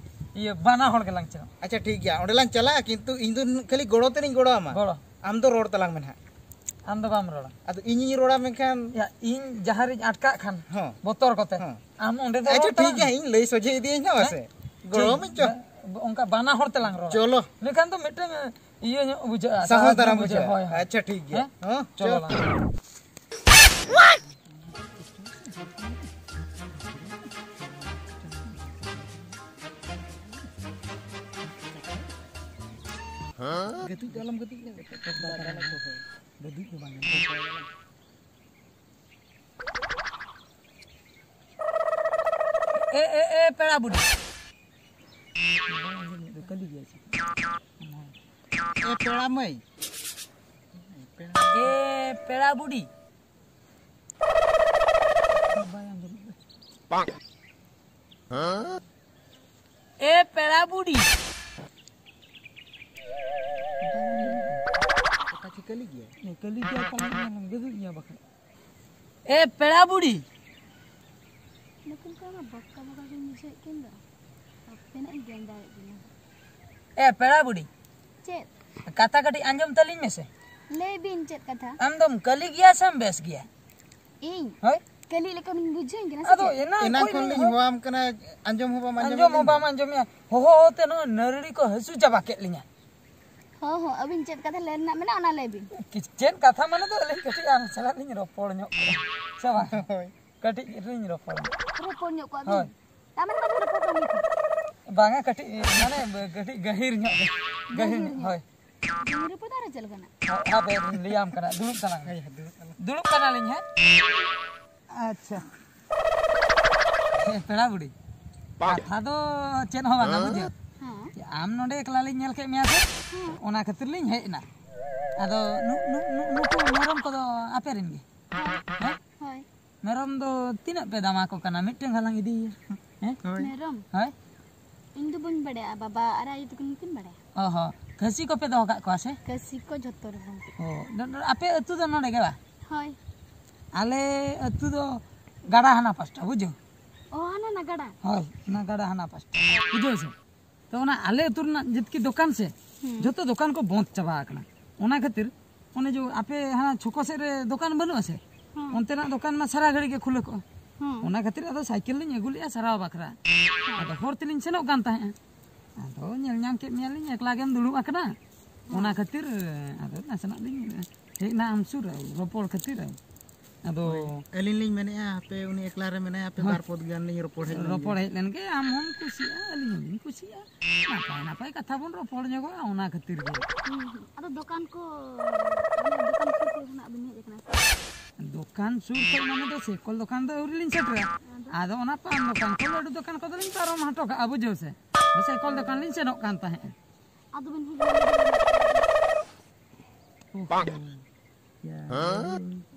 ᱤᱭᱟᱹ, ᱵᱟᱱᱟ ᱦᱚᱲ ᱜᱮᱞᱟᱝ ᱪᱟᱞᱟᱜᱼᱟ᱾ ᱟᱪᱪᱷᱟ, ᱴᱷᱤᱠ ᱜᱮᱭᱟ, ᱚᱸᱰᱮ ᱞᱟᱝ ᱪᱟᱞᱟᱜᱼᱟ, ᱠᱤᱱᱛᱩ ᱤᱧ ᱫᱚ ᱠᱷᱟᱹᱞᱤ ᱜᱚᱲᱚ ᱛᱮᱫ ᱤᱧ ᱜᱚᱲᱚ ᱟᱢᱟ᱾ ᱜᱚᱲᱚ᱾ ᱟᱢ ᱫᱚ ᱨᱚᱲ ᱛᱟᱞᱟᱝ ᱢᱮ ᱱᱟᱦᱟᱜ᱾ ᱟᱢ ᱫᱚ ᱵᱟᱢ ᱨᱚᱲᱟ᱾ ᱟᱫᱚ ᱤᱧᱤᱧ ᱨᱚᱲᱟ, ᱢᱮᱱᱠᱷᱟᱱ ᱭᱟ, ᱤᱧ ᱡᱟᱦᱟᱸ ᱨᱤᱧ ᱟᱴᱠᱟᱜ ᱠᱷᱟᱱ, ᱦᱚᱸ᱾ ᱵᱚᱛᱚᱨ ᱠᱚᱛᱮ, ᱦᱚᱸ᱾ ᱟᱢ ᱚᱸᱰᱮ ᱫᱚ ᱟᱪᱪᱷᱟ, ᱨᱚᱲ ᱴᱷᱤᱠ ᱛᱟᱞᱟᱝ ᱜᱮᱭᱟ, ᱢᱮ᱾ ᱤᱧ ᱞᱟᱹᱭ ᱥᱚᱡᱷᱮ ᱤᱫᱤᱭᱟᱹᱧ ᱦᱟᱸᱜ, ᱦᱮᱸ? ᱢᱟᱥᱮ᱾ ᱴᱷᱤᱠ᱾ ᱜᱚᱲᱚ ᱟᱹᱢᱟᱹᱧ ᱪᱚ᱾ ᱵᱟ-, ᱚᱱᱠᱟ ᱵᱟᱱᱟ ᱦᱚᱲ ᱛᱮᱞᱟᱝ ᱨᱚᱲᱟ᱾ ᱪᱚᱞᱚ᱾ ᱤᱱᱟᱹᱠᱷᱟᱱ ᱫᱚ ᱢᱤᱫᱴᱟᱝ, ᱤᱭᱟᱹ ᱧᱚᱜ ᱵᱩᱡᱷᱟᱹᱜᱼᱟ, ᱥᱟᱦᱚᱥ ᱥᱟᱦᱚᱥ ᱫᱷᱟᱨᱟ ᱧᱚᱜ ᱵᱩᱡᱷᱟᱹᱜᱼᱟ᱾ ᱵᱩᱡᱷᱟᱹᱜᱼᱟ, ᱦᱳᱭ, ᱦᱳᱭ᱾ ᱟᱪᱪᱷᱟ, ᱴᱷᱤᱠ ᱜᱮᱭᱟ᱾ ᱦᱮᱸ? ᱦᱚᱸ, ᱪᱚᱞᱚ ᱪᱚ᱾ ᱞᱟᱝ᱾ ᱜᱟᱛᱮᱜ ᱫᱚ ᱟᱞᱚᱢ ᱜᱟᱛᱮᱜ ᱠᱟᱱᱟ, ᱜᱟᱛᱮᱜ ᱫᱚ ᱵᱟᱝ ᱜᱟᱱᱚᱜᱼᱟ᱾ ᱮ, ᱮ, ᱮ, ᱯᱮᱲᱟ ᱵᱩᱰᱷᱤ᱾ ᱠᱟᱹᱞᱤ ᱜᱮᱭᱟ ᱪᱮ? ᱮ ᱯᱮᱲᱟ ᱢᱟᱹᱭ᱾ ᱮ ᱯᱮᱲᱟ ᱵᱩᱰᱷᱤ᱾ ᱵᱟᱭ ᱟᱸᱡᱚᱢᱮᱫ ᱫᱚ᱾ ᱮ ᱯᱮᱲᱟ ᱵᱩᱰᱷᱤ᱾ ᱚᱠᱟ ᱪᱮ ᱠᱟᱹᱞᱤ ᱜᱮᱭᱟ? ᱮ, ᱠᱟᱹᱞᱤ ᱜᱮᱭᱟ, ᱠᱟᱹᱞᱤ ᱜᱮᱭᱟ, ᱜᱩᱡᱩᱜ ᱜᱮᱭᱟ ᱵᱟᱠᱷᱟᱱ᱾ ᱮ ᱯᱮᱲᱟ ᱵᱩᱰᱷᱤ᱾ ᱱᱩᱠᱤᱱ ᱠᱚ ᱢᱟ ᱵᱚᱠᱟ ᱵᱚᱠᱟ ᱠᱤᱱ ᱵᱩᱡᱷᱟᱹᱣᱮᱫ ᱠᱤᱱ ᱫᱚ᱾ ᱟᱯᱮᱱᱟᱜ ᱤᱧ ᱜᱮᱸᱫᱟᱭᱮᱫ ᱠᱤᱱᱟ᱾ ᱮ ᱯᱮᱲᱟ ᱵᱩᱰᱷᱤ᱾ ᱪᱮᱫ? ᱠᱟᱛᱷᱟ ᱠᱟᱹᱴᱤᱡ ᱟᱸᱡᱚᱢ ᱛᱟᱹᱞᱤᱧ ᱢᱮᱥᱮ᱾ ᱞᱟᱹᱭ ᱵᱤᱱ, ᱪᱮᱫ ᱠᱟᱛᱷᱟ? ᱟᱢ ᱫᱚᱢ ᱠᱟᱹᱞᱤ ᱜᱮᱭᱟ ᱥᱮᱢ ᱵᱮᱥ ᱜᱮᱭᱟ? ᱤᱧ? ᱦᱳᱭ᱾ ᱠᱟᱹᱞᱤ ᱞᱮᱠᱟ ᱵᱤᱱ ᱵᱩᱡᱷᱟᱹᱣᱤᱧ ᱠᱟᱱᱟ ᱥᱮ ᱟᱫᱚ ᱪᱮᱫ? ᱮᱱᱟᱝ ᱮᱱᱟᱝ ᱠᱷᱚᱱ ᱠᱷᱚᱱ ᱞᱤᱧ ᱞᱤᱧ ᱦᱚ-, ᱦᱚᱦᱚᱣᱟᱢ ᱠᱟᱱᱟ, ᱟᱸᱡᱚᱢ ᱦᱚᱸ ᱵᱟᱢ ᱟᱸᱡᱚᱢᱮᱫ ᱟᱸᱡᱚᱢ ᱦᱚᱸ ᱞᱤᱧ ᱵᱟᱢ ᱫᱚ᱾ ᱟᱸᱡᱚᱢᱮᱫᱼᱟ᱾ ᱦᱚᱦᱚ ᱦᱚᱦᱚ ᱛᱮ ᱱᱚᱣᱟ ᱱᱟᱹᱨᱲᱤ ᱠᱚ ᱦᱟᱹᱥᱩ ᱪᱟᱵᱟ ᱠᱮᱫ ᱞᱤᱧᱟ᱾ ᱦᱚᱸ ᱦᱚᱸ, ᱟᱹᱵᱤᱱ ᱪᱮᱫ ᱠᱟᱛᱷᱟ ᱞᱟᱹᱭ ᱨᱮᱱᱟᱜ ᱢᱮᱱᱟᱜᱼᱟ, ᱚᱱᱟ ᱞᱟᱹᱭ ᱵᱤᱱ᱾ ᱪᱮᱫ ᱠᱟᱛᱷᱟ ᱢᱟᱱᱮ ᱫᱚ ᱟᱹᱞᱤᱧ ᱠᱟᱹᱴᱤᱡ ᱟᱢ ᱥᱟᱞᱟᱜ ᱞᱤᱧ ᱨᱚᱯᱚᱲ ᱧᱚᱜ ᱠᱚᱜᱼᱟ, ᱥᱮ ᱵᱟᱝ? ᱦᱳᱭ᱾ ᱠᱟᱹᱴᱤᱡ ᱞᱤᱧ ᱨᱚᱯᱚᱲ ᱧᱚᱜ᱾ ᱨᱚᱯᱚᱲ ᱧᱚᱜ ᱠᱚᱜᱼᱟ ᱵᱤᱱ? ᱦᱳᱭ᱾ ᱛᱟᱨ ᱢᱟᱱᱮ ᱵᱟᱵᱤᱱ ᱨᱚᱯᱚᱲ ᱠᱟᱱ ᱜᱮᱭᱟ? ᱵᱟᱝᱟ, ᱠᱟᱹᱴᱤᱡ ᱢᱟᱱᱮ ᱠᱟᱹᱴᱤᱡ ᱜᱟᱹᱦᱤᱨ ᱧᱚᱜ ᱜᱮ᱾ ᱜᱟᱹᱦᱤᱨ ᱜᱟᱹᱦᱤᱨ ᱧᱚᱜ, ᱧᱚᱜ? ᱦᱳᱭ᱾ ᱜᱟᱹᱦᱤᱨ ᱨᱚᱯᱚᱲ ᱫᱚ ᱟᱨᱚ ᱪᱮᱫ ᱞᱮᱠᱟᱱᱟᱜ? ᱦᱟᱯᱮ ᱞᱤᱧ ᱞᱟᱹᱭᱟᱢ ᱠᱟᱱᱟ, ᱫᱩᱲᱩᱵ ᱛᱟᱞᱟᱝ ᱢᱮ᱾ ᱦᱳᱭ, ᱫᱩᱲᱩᱵ ᱛᱟᱞᱟᱝ ᱢᱮ᱾ ᱫᱩᱲᱩᱵ ᱠᱟᱱᱟᱞᱤᱧ ᱦᱮᱸ᱾ ᱟᱪᱪᱷᱟ᱾ ᱮ, ᱯᱮᱲᱟ ᱵᱩᱰᱷᱤ, ᱠᱟᱛᱷᱟ ᱫᱚ ᱪᱮᱫ ᱦᱚᱸ ᱵᱟᱝᱟ, ᱵᱩᱡᱷᱟᱹᱣ? ᱦᱮᱸ᱾ ᱟᱢ ᱱᱚᱰᱮ ᱮᱠᱞᱟ ᱞᱤᱧ ᱧᱮᱞ ᱠᱮᱫ ᱢᱮᱭᱟ ᱥᱮ, ᱦᱮᱸ᱾ ᱚᱱᱟ ᱠᱷᱟᱹᱛᱤᱨ ᱞᱤᱧ ᱦᱮᱡ ᱮᱱᱟ᱾ ᱟᱫᱚ ᱱᱩ-, ᱱᱩ-, ᱱᱩ-, ᱱᱩᱠᱩ ᱢᱮᱨᱚᱢ ᱠᱚᱫᱚ ᱟᱯᱮ ᱨᱮᱱ ᱜᱮ? ᱦᱮᱸ? ᱦᱳᱭ᱾ ᱢᱮᱨᱚᱢ ᱫᱚ ᱛᱤᱱᱟᱹᱜ ᱯᱮ ᱫᱟᱢᱟ ᱠᱚ ᱠᱟᱱᱟ? ᱢᱤᱫᱴᱮᱱ ᱦᱟᱞᱟᱝ ᱤᱫᱤᱭᱮᱭᱟ᱾ ᱦᱮᱸ? ᱦᱳᱭ᱾ ᱢᱮᱨᱚᱢ? ᱦᱳᱭ᱾ ᱤᱧ ᱫᱚ ᱵᱟᱹᱧ ᱵᱟᱲᱟᱭᱟ, ᱵᱟᱵᱟ ᱟᱨ ᱟᱭᱳ ᱛᱟᱹᱠᱤᱱ ᱜᱮᱠᱤᱱ ᱵᱟᱲᱟᱭᱟ᱾ ᱚ ᱦᱚᱸ, ᱠᱷᱟᱹᱥᱤ ᱠᱚᱯᱮ ᱫᱚᱦᱚ ᱠᱟᱜ ᱠᱚᱣᱟ ᱥᱮ? ᱠᱷᱟᱹᱥᱤ ᱠᱚ ᱡᱷᱚᱛᱚ ᱨᱚᱠᱚᱢ᱾ ᱚ, ᱱᱚ-, ᱱᱚ-, ᱟᱯᱮ ᱟᱹᱛᱩ ᱫᱚ ᱱᱚᱰᱮ ᱜᱮ ᱵᱟ? ᱦᱳᱭ᱾ ᱟᱞᱮ ᱟᱹᱛᱩ ᱫᱚ ᱜᱟᱰᱟ ᱦᱟᱱᱟ ᱯᱟᱥᱴᱟ, ᱵᱩᱡᱷᱟᱹᱣ? ᱚ, ᱦᱟᱱᱟ ᱱᱟ ᱜᱟᱰᱟ? ᱦᱳᱭ, ᱚᱱᱟ ᱜᱟᱰᱟ ᱦᱟᱱᱟ ᱯᱟᱥᱴᱟ, ᱵᱩᱡᱷᱟᱹᱣ ᱥᱮ? ᱛᱚ ᱚᱱᱟ ᱟᱞᱮ ᱟᱹᱛᱩ ᱨᱮᱱᱟᱜ ᱡᱮᱛᱠᱤ ᱫᱚᱠᱟᱱ ᱥᱮ, ᱦᱩᱸ᱾ ᱡᱷᱚᱛᱚ ᱫᱚᱠᱟᱱ ᱠᱚ ᱵᱚᱸᱫᱽ ᱪᱟᱵᱟ ᱟᱠᱟᱱᱟ᱾ ᱚᱱᱟ ᱠᱷᱟᱹᱛᱤᱨ ᱚᱱᱮ ᱡᱮ ᱟᱯᱮ ᱦᱟᱱᱟ ᱪᱷᱚᱠᱚ ᱥᱮᱫ ᱨᱮ ᱫᱚᱠᱟᱱ ᱵᱟᱹᱱᱩᱜᱼᱟ ᱥᱮ? ᱦᱩᱸ᱾ ᱚᱱᱛᱮᱱᱟᱜ ᱫᱚᱠᱟᱱ ᱢᱟ ᱥᱟᱨᱟ ᱜᱷᱟᱹᱲᱤ ᱜᱮ ᱠᱷᱩᱞᱟᱹ ᱠᱚᱜᱼᱟ᱾ ᱦᱩᱸ᱾ ᱚᱱᱟ ᱠᱷᱟᱹᱛᱤᱨ ᱟᱫᱚ ᱥᱟᱭᱠᱮᱞ ᱞᱤᱧ ᱟᱹᱜᱩ ᱞᱮᱜᱼᱟ ᱥᱟᱨᱟᱣ ᱵᱟᱠᱷᱨᱟ᱾ ᱦᱩᱸ᱾ ᱟᱫᱚ ᱦᱚᱨ ᱛᱮᱞᱤᱧ ᱥᱮᱱᱚᱜ ᱠᱟᱱ ᱛᱟᱦᱮᱸᱜᱼᱟ᱾ ᱟᱫᱚ ᱧᱮᱞ ᱧᱟᱢ ᱠᱮᱫ ᱢᱮᱭᱟᱞᱤᱧ ᱮᱠᱞᱟ ᱜᱮᱢ ᱫᱩᱲᱩᱵ ᱟᱠᱟᱱᱟ᱾ ᱦᱩᱸ᱾ ᱚᱱᱟ ᱠᱷᱟᱹᱛᱤᱨ ᱟᱫᱚ ᱱᱟᱥᱮᱱᱟᱜ ᱞᱤᱧ ᱦᱮᱡ ᱮᱱᱟ ᱟᱢ ᱥᱩᱨ ᱨᱚᱯᱚᱲ ᱠᱷᱟᱹᱛᱤᱨ᱾ ᱟᱫᱚ ᱦᱳᱭ᱾ ᱟᱹᱞᱤᱧ ᱞᱤᱧ ᱢᱮᱱᱮᱫᱼᱟ, ᱦᱟᱯᱮ ᱩᱱᱤ ᱮᱠᱞᱟ ᱨᱮ ᱢᱮᱱᱟᱭᱟ, ᱦᱟᱯᱮ ᱦᱳᱭ᱾ ᱵᱟᱨ ᱯᱚᱫ ᱜᱟᱱ ᱞᱤᱧ ᱨᱚᱯᱚᱲ ᱦᱮᱡ ᱞᱮᱱ ᱨᱚᱯᱚᱲ ᱜᱮ᱾ ᱦᱮᱡ ᱞᱮᱱ ᱜᱮ, ᱟᱢ ᱦᱚᱸᱢ ᱠᱩᱥᱤᱜᱼᱟ, ᱟᱹᱞᱤᱧ ᱦᱚᱸᱞᱤᱧ ᱠᱩᱥᱤᱜᱼᱟ᱾ ᱱᱟᱯᱟᱭ ᱱᱟᱯᱟᱭ ᱠᱟᱛᱷᱟ ᱵᱚᱱ ᱨᱚᱯᱚᱲ ᱧᱚᱜᱚᱜᱼᱟ, ᱚᱱᱟ ᱠᱷᱟᱹᱛᱤᱨ ᱜᱮ᱾ ᱦᱩᱸ, ᱦᱩᱸ᱾ ᱟᱫᱚ ᱫᱚᱠᱟᱱ ᱠᱚ, ᱢᱟᱱᱮ ᱫᱚᱠᱟᱱ ᱥᱩᱨ ᱠᱚᱨᱮ ᱠᱷᱚᱱᱟᱜ ᱵᱤᱱ ᱦᱮᱡ ᱟᱠᱟᱱᱟ ᱥᱮ? ᱫᱚᱠᱟᱱ ᱥᱩᱨ ᱠᱷᱚᱱ ᱢᱟᱱᱮ ᱫᱚ ᱥᱮᱠᱚᱞ ᱫᱚᱠᱟᱱ ᱫᱚ ᱟᱹᱣᱨᱤ ᱞᱤᱧ ᱥᱮᱴᱮᱨᱟ᱾ ᱟᱫᱚ? ᱟᱫᱚ ᱚᱱᱟ ᱯᱟᱱ ᱫᱚᱠᱟᱱ ᱠᱚ, ᱞᱟᱹᱰᱩ ᱫᱚᱠᱟᱱ ᱠᱚᱫᱚ ᱞᱤᱧ ᱯᱟᱨᱚᱢ ᱦᱚᱴᱚ ᱠᱟᱜᱼᱟ, ᱵᱩᱡᱷᱟᱹᱣ ᱥᱮ? ᱥᱮᱠᱚᱞ ᱫᱚᱠᱟᱱ ᱞᱤᱧ ᱥᱮᱱᱚᱜ ᱠᱟᱱ ᱛᱟᱦᱮᱸᱫ᱾ ᱟᱫᱚ ᱵᱤᱱ ᱦᱮᱡ ᱞᱮᱱᱟ? ᱳᱦᱳ᱾ ᱭᱟ,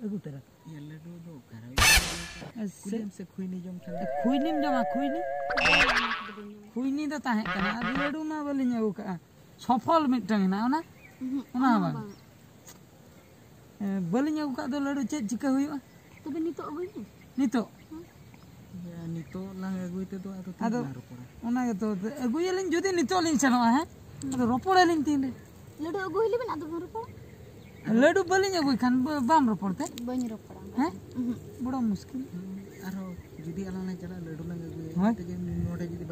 ᱟᱹᱜᱩ ᱩᱛᱟᱹᱨᱟ᱾ ᱭᱟ, ᱞᱟᱹᱰᱩ ᱫᱚ ᱚᱠᱟᱨᱮ ᱦᱩᱭᱩᱜ ᱠᱟᱱᱟ? ᱮ, ᱥᱮ ᱠᱩᱞᱤᱭᱟᱢ ᱥᱮ ᱠᱷᱩᱭᱱᱤ ᱡᱚᱢ ᱠᱷᱟᱱ ᱫᱚ? ᱠᱷᱩᱭᱱᱤᱢ ᱡᱚᱢᱟ, ᱠᱷᱩᱭᱱᱤ? ᱠᱷᱩᱭᱱᱤ ᱫᱚ ᱛᱟᱦᱮᱸ ᱠᱟᱱᱟ, ᱟᱨ ᱞᱟᱹᱰᱩ ᱢᱟ ᱵᱟᱹᱞᱤᱧ ᱟᱹᱜᱩ ᱠᱟᱜᱼᱟ᱾ ᱥᱚᱯᱷᱚᱞ ᱢᱤᱫᱴᱟᱝ ᱦᱮᱱᱟᱜᱼᱟ, ᱚᱱᱟ? ᱩᱦᱩᱸ, ᱚᱱᱟ ᱦᱚᱸ ᱚᱱᱟ ᱵᱟᱝ᱾ ᱵᱟᱝ᱾ ᱮ, ᱵᱟᱹᱞᱤᱧ ᱟᱹᱜᱩ ᱠᱟᱜ ᱫᱚ ᱞᱟᱹᱰᱩ, ᱪᱮᱫ ᱪᱤᱠᱟᱹ ᱦᱩᱭᱩᱜᱼᱟ? ᱛᱚᱵᱮ ᱱᱤᱛᱚᱜ ᱟᱹᱜᱩᱭ ᱢᱮ᱾ ᱱᱤᱛᱚᱜ? ᱦᱮᱸ᱾ ᱭᱟ, ᱱᱤᱛᱚᱜ ᱞᱟᱝ ᱟᱹᱜᱩᱭ ᱛᱮᱫᱚ ᱟᱫᱚ ᱛᱤᱱ ᱟᱫᱚ ᱨᱮᱞᱟᱝ ᱨᱚᱯᱚᱲᱟ? ᱚᱱᱟ ᱜᱮᱛᱚ, ᱟᱹᱜᱩᱭᱟᱞᱤᱧ ᱡᱩᱫᱤ ᱱᱤᱛᱚᱜ ᱞᱤᱧ ᱥᱮᱱᱚᱜᱼᱟ, ᱦᱮᱸ? ᱦᱩᱸ᱾ ᱟᱫᱚ ᱨᱚᱯᱚᱲᱟᱞᱤᱧ ᱛᱤᱱ ᱨᱮ? ᱞᱟᱹᱰᱩ ᱟᱹᱜᱩ ᱦᱩᱭ ᱞᱮᱵᱮᱱ, ᱟᱫᱚ ᱵᱚᱱ ᱨᱚᱯᱚᱲᱟ᱾ ᱞᱟᱹᱰᱩ ᱵᱟᱹᱞᱤᱧ ᱟᱹᱜᱩᱭ ᱠᱷᱟᱱ ᱵᱟ-, ᱵᱟᱢ ᱨᱚᱯᱚᱲ ᱛᱮ? ᱵᱟᱹᱧ ᱨᱚᱯᱚᱲᱟ ᱚᱱᱠᱟ ᱦᱮᱸ? ᱫᱚ᱾ ᱩᱦᱩᱸ᱾ ᱵᱚᱲᱚ ᱢᱩᱥᱠᱤᱞ᱾ ᱦᱩᱸ, ᱟᱨᱦᱚᱸ ᱡᱩᱫᱤ ᱟᱞᱟᱝ ᱞᱟᱝ ᱪᱟᱞᱟᱜᱼᱟ, ᱞᱟᱹᱰᱩ ᱞᱟᱝ ᱟᱹᱜᱩᱭᱟ, ᱦᱳᱭ᱾ ᱤᱱᱟᱹ ᱛᱮᱜᱮ ᱱᱚᱰᱮ ᱡᱩᱫᱤ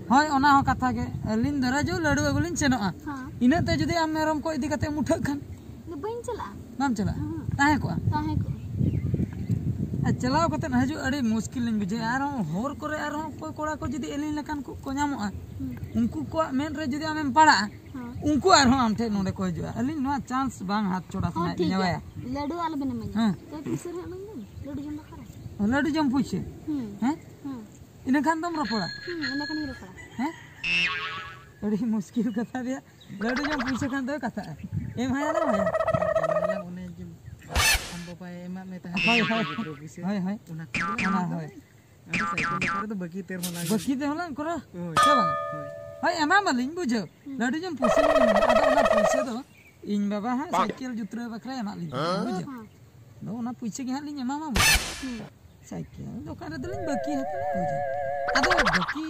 ᱦᱳᱭ, ᱚᱱᱟ ᱦᱚᱸ ᱠᱟᱛᱷᱟ ᱜᱮ᱾ ᱟᱹᱞᱤᱧ ᱫᱷᱚᱨᱟ ᱡᱚ ᱞᱟᱹᱰᱩ ᱟᱹᱜᱩ ᱞᱤᱧ ᱥᱮᱱᱚᱜᱼᱟ᱾ ᱦᱮᱸ᱾ ᱤᱱᱟᱹᱜ ᱛᱮ ᱡᱩᱫᱤ ᱟᱢ ᱢᱮᱨᱚᱢ ᱠᱚ ᱤᱫᱤ ᱠᱟᱛᱮ ᱩᱴᱷᱟᱹᱜ ᱠᱷᱟᱱ? ᱤᱧ ᱫᱚ ᱵᱟᱹᱧ ᱪᱟᱞᱟᱜᱼᱟ᱾ ᱵᱟᱢ ᱪᱟᱞᱟᱜᱼᱟ? ᱦᱮᱸ᱾ ᱛᱟᱦᱮᱸ ᱠᱚᱜᱼᱟ? ᱛᱟᱦᱮᱸ ᱠᱚᱜᱼᱟ᱾ ᱟᱨ ᱪᱟᱞᱟᱣ ᱠᱟᱛᱮ ᱦᱤᱡᱩᱜ ᱟᱹᱰᱤ ᱢᱩᱥᱠᱤᱞ ᱞᱤᱧ ᱵᱩᱡᱷᱟᱹᱣᱟ᱾ ᱟᱨᱦᱚᱸ ᱦᱚᱨ ᱠᱚᱨᱮ ᱟᱨᱦᱚᱸ ᱚᱠᱚᱭ ᱠᱚᱲᱟ ᱠᱚ ᱡᱩᱫᱤ ᱟᱹᱞᱤᱧ ᱞᱮᱠᱟᱱ ᱠᱚ ᱠᱚ ᱧᱟᱢᱚᱜᱼᱟ, ᱦᱮᱸ᱾ ᱩᱱᱠᱩ ᱠᱚᱣᱟᱜ ᱢᱮᱫ ᱨᱮ ᱡᱩᱫᱤ ᱟᱢᱮᱢ ᱯᱟᱲᱟᱜᱼᱟ, ᱦᱮᱸ᱾ ᱩᱱᱠᱩ ᱟᱨᱦᱚᱸ ᱟᱢ ᱴᱷᱮᱱ ᱱᱚᱰᱮ ᱠᱚ ᱦᱤᱡᱩᱜᱼᱟ᱾ ᱟᱹᱞᱤᱧ ᱱᱚᱣᱟ ᱪᱟᱱᱥ ᱵᱟᱝ ᱦᱟᱛ ᱪᱷᱚᱲᱟ ᱦᱚᱸ, ᱥᱟᱱᱟᱭᱮᱫ ᱴᱷᱤᱠ ᱞᱤᱧᱟ ᱜᱮᱭᱟ᱾ ᱵᱟᱭᱟ᱾ ᱞᱟᱹᱰᱩ ᱟᱞᱚᱵᱮᱱ ᱤᱢᱟᱹᱧᱟ᱾ ᱦᱮᱸ᱾ ᱛᱚ ᱯᱩᱭᱥᱟᱹ ᱦᱟᱸᱜ ᱤᱢᱟᱹᱧ ᱵᱮᱱ᱾ ᱞᱟᱹᱰᱩ ᱡᱚᱢ ᱵᱟᱠᱷᱨᱟ᱾ ᱞᱟᱹᱰᱩ ᱡᱚᱢ ᱯᱩᱭᱥᱟᱹ? ᱦᱮᱸ᱾ ᱦᱮᱸ? ᱦᱮᱸ᱾ ᱤᱱᱟᱹ ᱠᱷᱟᱱ ᱫᱚᱢ ᱨᱚᱯᱚᱲᱟ? ᱦᱮᱸ, ᱤᱱᱟᱹ ᱠᱷᱟᱱᱤᱧ ᱨᱚᱯᱚᱲᱟ᱾ ᱦᱮᱸ? ᱟᱹᱰᱤ ᱢᱩᱥᱠᱤᱞ ᱠᱟᱛᱷᱟ ᱨᱮᱭᱟᱜ᱾ ᱞᱟᱹᱰᱩ ᱡᱚᱢ ᱯᱩᱭᱥᱟᱹ ᱠᱷᱟᱱ ᱫᱚᱭ ᱠᱟᱛᱷᱟᱜᱼᱟ᱾ ᱮᱢ ᱦᱟᱭᱟ ᱫᱚ ᱦᱮᱸ᱾ ᱚᱱᱮ ᱡᱮ ᱟᱢ ᱵᱟᱵᱟᱭ ᱮᱢᱟᱜ ᱢᱮ ᱛᱟᱦᱮᱸᱫ ᱦᱳᱭ, ᱦᱳᱭ᱾ ᱜᱤᱫᱽᱨᱟᱹ ᱯᱩᱭᱥᱟᱹ, ᱦᱳᱭ, ᱦᱳᱭ᱾ ᱚᱱᱟ ᱠᱷᱚᱱ ᱜᱮ ᱚᱱᱟ, ᱟᱢ ᱫᱚ ᱦᱳᱭ᱾ ᱟᱫᱚ ᱥᱟᱭᱠᱮᱞ ᱫᱚᱠᱟᱱ ᱨᱮᱫᱚ ᱵᱟᱹᱠᱤ ᱛᱮ ᱦᱚᱸ ᱞᱟᱝ ᱵᱟᱹᱠᱤ ᱛᱮ ᱦᱚᱸ ᱞᱟᱝ ᱠᱚᱨᱟᱣᱟ᱾ ᱦᱳᱭ᱾ ᱥᱮ ᱵᱟᱝ? ᱦᱳᱭ᱾ ᱦᱳᱭ, ᱮᱢᱟᱢᱟᱞᱤᱧ, ᱵᱩᱡᱷᱟᱹᱣ᱾ ᱦᱩᱸ᱾ ᱞᱟᱹᱰᱩ ᱡᱚᱢ ᱯᱩᱭᱥᱟᱹ ᱞᱤᱧ ᱮᱢᱟᱢᱟ᱾ ᱟᱫᱚ ᱚᱱᱟ ᱯᱩᱭᱥᱟᱹ ᱫᱚ ᱤᱧ ᱵᱟᱵᱟ ᱦᱟᱸᱜ ᱥᱟᱭᱠᱮᱞ ᱡᱩᱛᱨᱟᱹᱣ ᱵᱟᱠᱷᱨᱟᱭ ᱮᱢᱟᱜ ᱞᱤᱧ ᱛᱟᱦᱮᱸᱫ, ᱵᱩᱡᱷᱟᱹᱣ᱾ ᱦᱮᱸ᱾ ᱟᱫᱚ ᱚᱱᱟ ᱯᱩᱭᱥᱟᱹ ᱜᱮ ᱦᱟᱸᱜ ᱞᱤᱧ ᱮᱢᱟᱢᱟ, ᱵᱩᱡᱷᱟᱹᱣ᱾ ᱦᱩᱸ᱾ ᱥᱟᱭᱠᱮᱞ ᱫᱚᱠᱟᱱ ᱨᱮᱫᱚ ᱞᱤᱧ ᱵᱟᱹᱠᱤ ᱦᱟᱛᱟᱲᱟ, ᱵᱩᱡᱷᱟᱹᱣ᱾ ᱟᱫᱚ ᱵᱟᱹᱠᱤ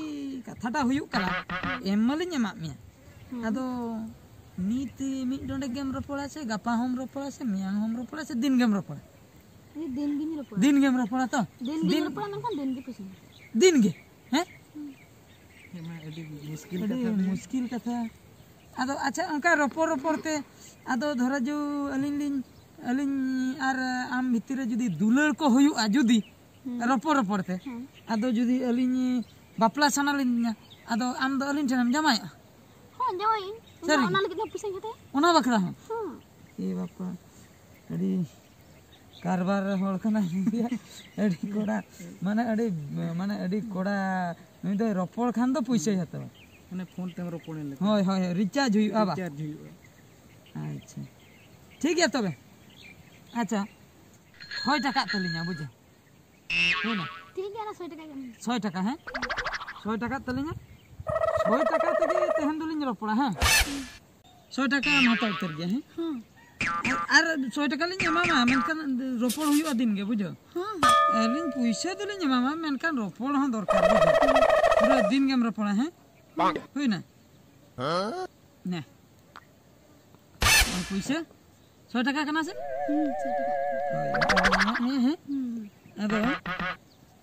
ᱠᱟᱛᱷᱟᱴᱟ ᱦᱩᱭᱩᱜ ᱠᱟᱱᱟ, ᱮᱢ ᱢᱟᱞᱤᱧ ᱮᱢᱟᱜ ᱢᱮᱭᱟ᱾ ᱦᱩᱸ᱾ ᱟᱫᱚ ᱱᱤᱛ ᱢᱤᱫ ᱰᱚᱸᱰᱮᱠ ᱜᱮᱢ ᱨᱚᱯᱚᱲᱟ ᱥᱮ ᱜᱟᱯᱟ ᱦᱚᱸᱢ ᱨᱚᱯᱚᱲᱟ ᱥᱮ ᱢᱮᱭᱟᱝ ᱦᱚᱸᱢ ᱨᱚᱯᱚᱲᱟ ᱥᱮ ᱫᱤᱱ ᱜᱮᱢ ᱨᱚᱯᱚᱲᱟ? ᱤᱧ ᱫᱤᱱ ᱜᱤᱧ ᱨᱚᱯᱚᱲᱟ᱾ ᱫᱤᱱ ᱜᱮᱢ ᱨᱚᱯᱚᱲᱟ ᱛᱚ? ᱫᱤᱱ ᱜᱤᱧ ᱫᱤᱱ ᱨᱚᱯᱚᱲᱟ, ᱢᱮᱱᱠᱷᱟᱱ ᱫᱤᱱ ᱜᱮ ᱯᱚᱭᱥᱟᱧ ᱦᱟᱛᱟᱣᱟ᱾ ᱫᱤᱱ ᱜᱮ? ᱦᱮᱸ? ᱦᱮᱸ ᱢᱟ, ᱟᱹᱰᱤ ᱢᱩᱥᱠᱤᱞ ᱟᱹᱰᱤ ᱠᱟᱛᱷᱟ ᱵᱮᱱ ᱢᱩᱥᱠᱤᱞ ᱠᱟᱛᱷᱟ᱾ ᱟᱫᱚ ᱟᱪᱪᱷᱟ, ᱚᱱᱠᱟ ᱨᱚᱯᱚᱲ ᱨᱚᱯᱚᱲ ᱛᱮ, ᱟᱫᱚ ᱫᱷᱚᱨᱟ ᱡᱚ ᱟᱹᱞᱤᱧ ᱞᱤᱧ, ᱟᱹᱞᱤᱧ ᱟᱨ ᱟᱢ ᱵᱷᱤᱛᱤᱨ ᱨᱮ ᱡᱩᱫᱤ ᱫᱩᱞᱟᱹᱲ ᱠᱚ ᱦᱩᱭᱩᱜᱼᱟ, ᱡᱩᱫᱤ ᱦᱩᱸ᱾ ᱨᱚᱯᱚᱲ ᱨᱚᱯᱚᱲ ᱛᱮ, ᱦᱮᱸ᱾ ᱟᱫᱚ ᱡᱩᱫᱤ ᱟᱹᱞᱤᱧ ᱵᱟᱯᱞᱟ ᱥᱟᱱᱟ ᱞᱤᱧᱟ, ᱟᱫᱚ ᱟᱢ ᱫᱚ ᱟᱹᱞᱤᱧ ᱴᱷᱮᱱᱮᱢ ᱡᱟᱶᱟᱭᱚᱜᱼᱟ? ᱦᱚᱸ, ᱡᱟᱶᱟᱭᱤᱧ᱾ ᱚᱱᱟ, ᱥᱟᱹᱨᱤ ᱜᱮ? ᱚᱱᱟ ᱞᱟᱹᱜᱤᱫ ᱦᱚᱸ ᱯᱚᱭᱥᱟᱧ ᱦᱟᱛᱟᱣᱟ᱾ ᱚᱱᱟ ᱵᱟᱠᱷᱨᱟ ᱦᱚᱸ? ᱦᱚᱸ᱾ ᱮ ᱵᱟᱯᱟ, ᱟᱹᱰᱤ ᱠᱟᱨᱵᱟᱨ ᱨᱮ ᱦᱚᱲ ᱠᱟᱱᱟᱭ᱾ ᱟᱹᱰᱤ ᱠᱚᱲᱟ, ᱢᱟᱱᱮ ᱟᱹᱰᱤ, ᱢᱟᱱᱮ ᱟᱹᱰᱤ ᱠᱚᱲᱟ, ᱱᱩᱭ ᱫᱚᱭ ᱨᱚᱯᱚᱲ ᱠᱷᱟᱱ ᱫᱚ ᱯᱩᱭᱥᱟᱹᱭ ᱦᱟᱛᱟᱣᱟ᱾ ᱢᱟᱱᱮ ᱯᱷᱳᱱ ᱛᱮᱢ ᱨᱚᱯᱚᱲᱮᱱ ᱞᱮᱠᱟ᱾ ᱦᱳᱭ, ᱦᱳᱭ, ᱦᱳᱭ, ᱨᱤᱪᱟᱨᱡᱽ ᱦᱩᱭᱩᱜᱼᱟ ᱵᱟ? ᱨᱤᱪᱟᱨᱡᱽ ᱦᱩᱭᱩᱜᱼᱟ᱾ ᱟᱪᱪᱷᱟ, ᱴᱷᱤᱠ ᱜᱮᱭᱟ ᱛᱚᱵᱮ᱾ ᱟᱪᱪᱷᱟ, ᱥᱚᱭ ᱴᱟᱠᱟᱜ ᱛᱟᱹᱞᱤᱧᱟ, ᱵᱩᱡᱷᱟᱹᱣ᱾ ᱦᱩᱭᱱᱟ? ᱴᱷᱤᱠ ᱜᱮᱭᱟ, ᱚᱱᱟ ᱥᱚᱭ ᱴᱟᱠᱟ ᱜᱮ ᱮᱢᱟᱹᱧ ᱢᱮ᱾ ᱥᱚᱭ ᱴᱟᱠᱟ, ᱦᱮᱸ? ᱥᱚᱭ ᱴᱟᱠᱟ ᱛᱟᱹᱞᱤᱧᱟ᱾ ᱥᱚᱭ ᱴᱟᱠᱟ ᱛᱮᱜᱮ ᱛᱮᱦᱮᱧ ᱫᱚᱞᱤᱧ ᱨᱚᱯᱚᱲᱟ, ᱦᱮᱸ? ᱥᱚᱭ ᱴᱟᱠᱟᱢ ᱦᱟᱛᱟᱣ ᱩᱛᱟᱹᱨ ᱜᱮᱭᱟ, ᱦᱮᱸ? ᱦᱮᱸ᱾ ᱟᱨ, ᱟᱨ ᱥᱚᱭ ᱴᱟᱠᱟ ᱞᱤᱧ ᱮᱢᱟᱢᱟ, ᱢᱮᱱᱠᱷᱟᱱ ᱨᱚᱯᱚᱲ ᱦᱩᱭᱩᱜᱼᱟ ᱫᱤᱱ ᱜᱮ, ᱵᱩᱡᱷᱟᱹᱣ? ᱦᱮᱸ᱾ ᱟᱹᱞᱤᱧ ᱯᱩᱭᱥᱟᱹ ᱫᱚᱞᱤᱧ ᱮᱢᱟᱢᱟ, ᱢᱮᱱᱠᱷᱟᱱ ᱨᱚᱯᱚᱲ ᱦᱚᱸ ᱫᱚᱨᱠᱟᱨ, ᱵᱩᱡᱷᱟᱹᱣ? ᱯᱩᱨᱟᱹ ᱫᱤᱱ ᱜᱮᱢ ᱨᱚᱯᱚᱲᱟ, ᱦᱮᱸ? ᱦᱩᱭᱱᱟ? ᱱᱮ᱾ ᱟᱨ ᱯᱩᱭᱥᱟᱹ? ᱥᱚᱭ ᱴᱟᱠᱟ ᱠᱟᱱᱟ ᱥᱮ? ᱦᱩᱸ, ᱥᱚᱭ ᱴᱟᱠᱟ᱾ ᱦᱳᱭ, ᱚᱱᱠᱟ ᱜᱮ ᱮᱢᱟᱜ ᱢᱮᱭᱟ, ᱦᱮᱸ? ᱦᱩᱸ᱾ ᱟᱫᱚ